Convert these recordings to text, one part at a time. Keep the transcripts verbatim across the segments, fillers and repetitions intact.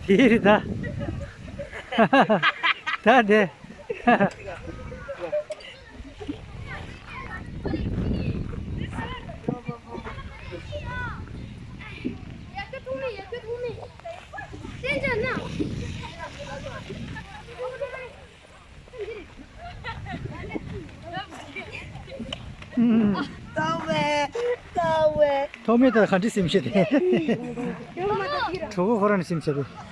དེ་རེད་ད། ད་དེ། ཏོག་མེད་ཏོག་མེད། ཐོག་མེད་ལྟར་ག་འདྲ་སེམས་ཤེས་དེ། གྲོགས་པོ་ཁོ་རང་ནས་སེམས་ཤེས་པས།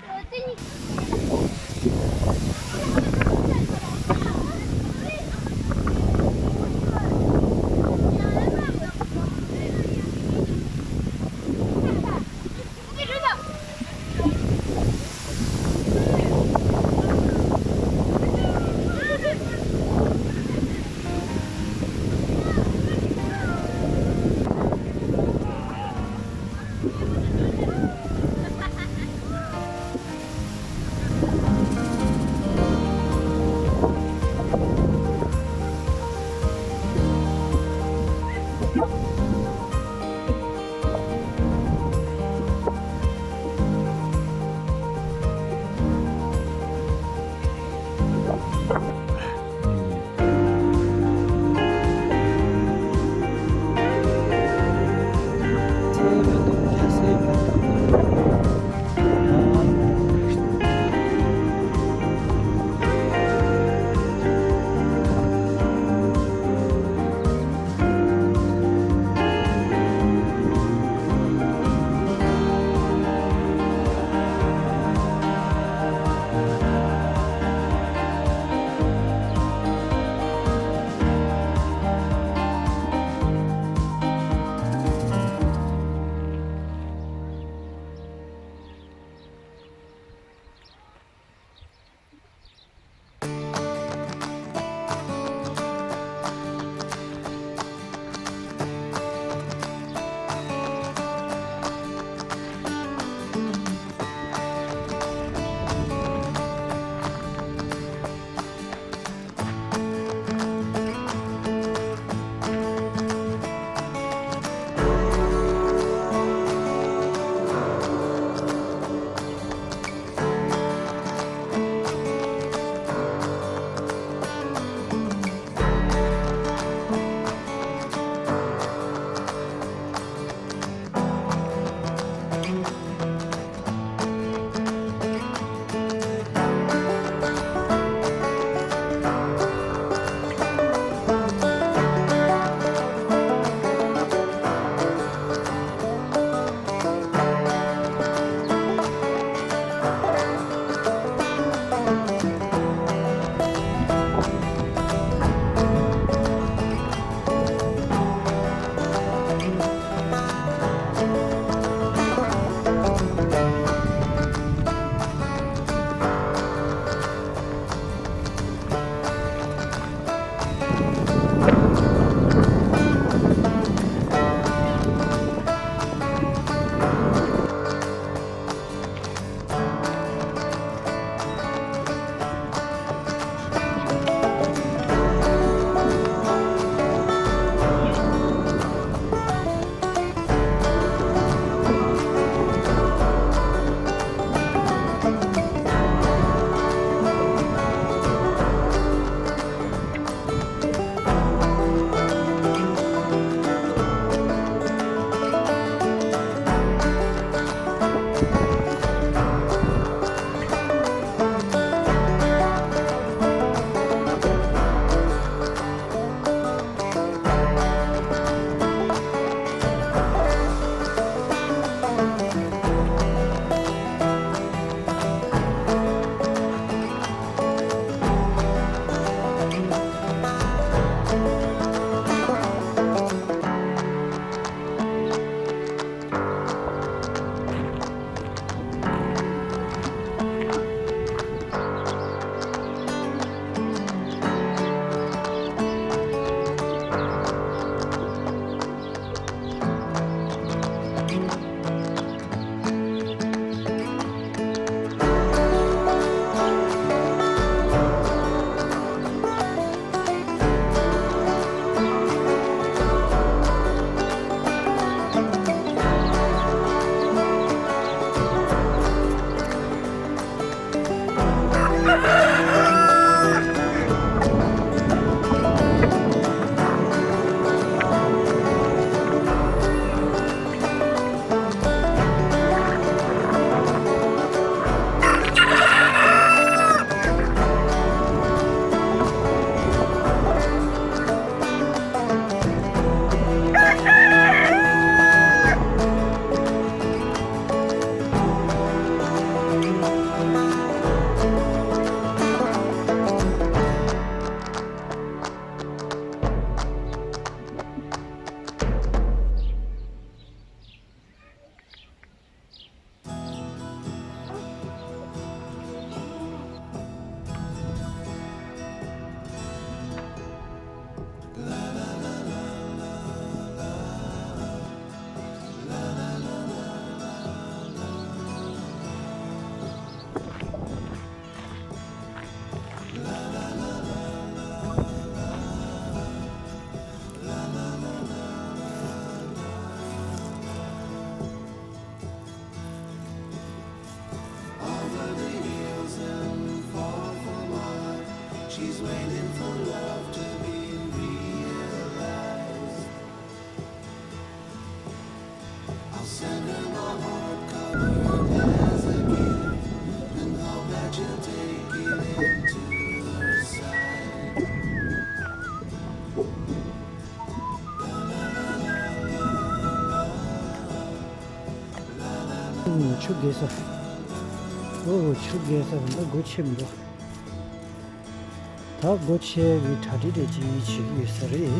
ཆུ་རྒྱས་ས། ཨོ་ཆུ་རྒྱས་ས་རེད་འདུག་སྒོ་ཕྱེ་མི་འདུག་ད་སྒོ་ཕྱེ་གི་གྲ་སྒྲིག་རེ་ཅིག་བྱེད་ཀྱི་ཡོད་ས་རེད།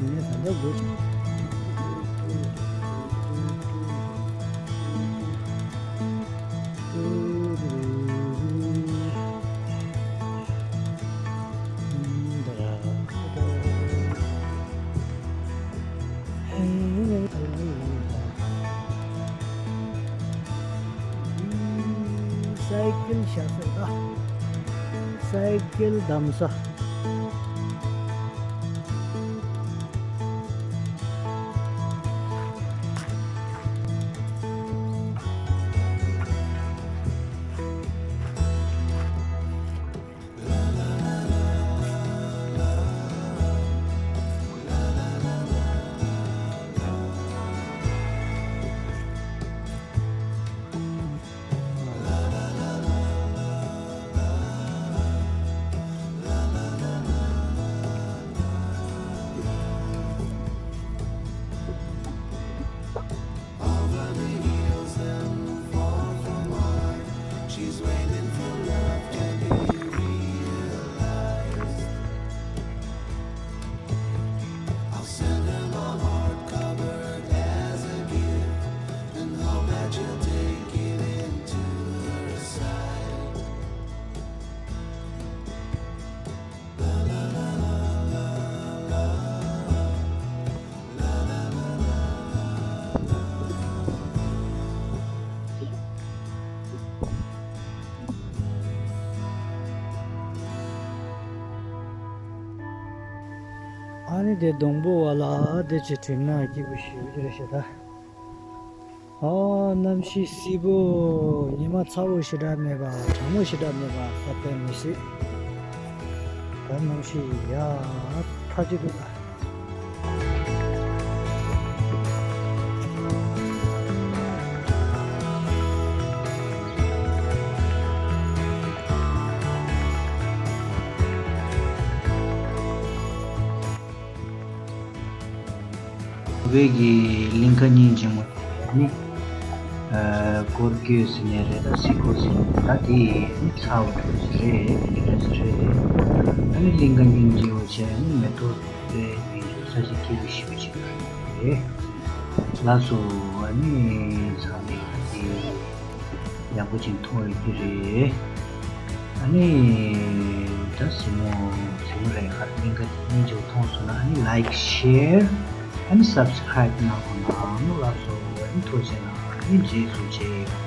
ངས་ད་ལྟ་སྒོ་ཕྱེ། སའི་ཀལ་བཞག་ས་ད། སའི་ཀལ་བསྡམ་ས། ཨ་ནི་དེ་སྡོང་པོ་བ་ལ་དེ་ཅི་དྲན་ན་སྐྱིད་པོ་ཞེ་པོ་ཅིག་རེད་ཤག་ད། ཨ། གནམ་གཤིས་བསིལ་པོ། ཉི་མ་ཚ་པོ་ཞེ་དྲག་མེད་པ། གྲང་མོ་ཞེ་དྲག་མེད་པ། ས་པཎ་མི་སྲིད། ད་གནམ་གཤིས་ཡག་ཐག་ཆོད་འདུག་ད། བོད་ཀྱི་གླིང་ཁ་སྙིང་རྗེ་མོ་དེ་ནི། ཨ། སྐོར་སྐྱོད་ཟེར་ནའི་རེད་ད། གཟིགས་སྐོར་ཟེར་ནའི་རེད་ད། དེ་ནི་ཚར་བ་འགྲོ་ཟེར་རེད། དེ་འདྲ་ཟེར་རེད། ཨ་ནི་གླིང་ཁ་སྙིང་རྗེ་བོ་བྱས། ཨ་ནི་མེ་ཏོག་དེ་ཡིན་རྒྱུ་ས་ཆ་སྐྱིད་པོ་ཞེ་པོ་ཅིག་རེད། ལགས་སོ། ཨ་ནི་ཚང་མས་དེ་ཡག་པོ་ཅིག་མཐོང་ཡོད་ཀྱི་རེད། ཨ་ནི་ད་གཟིགས་མོ་གཟིགས་མོ་རེད། ཁ་གླིང་ཁ་སྙིང་རྗེ་བོ་མཐོང་སོང་ན། ཨ་ནི་ལའིཀ་ཤེར། ཨ་ནི་སབ་སི་ཀ་རའིབ་གནང་རོགས་གནང་། ལགས་སོ། ཨ་ནི་ཐུགས་རྗེ་གནང་། ཨ་ནི་རྗེས་སུ་མཇལ།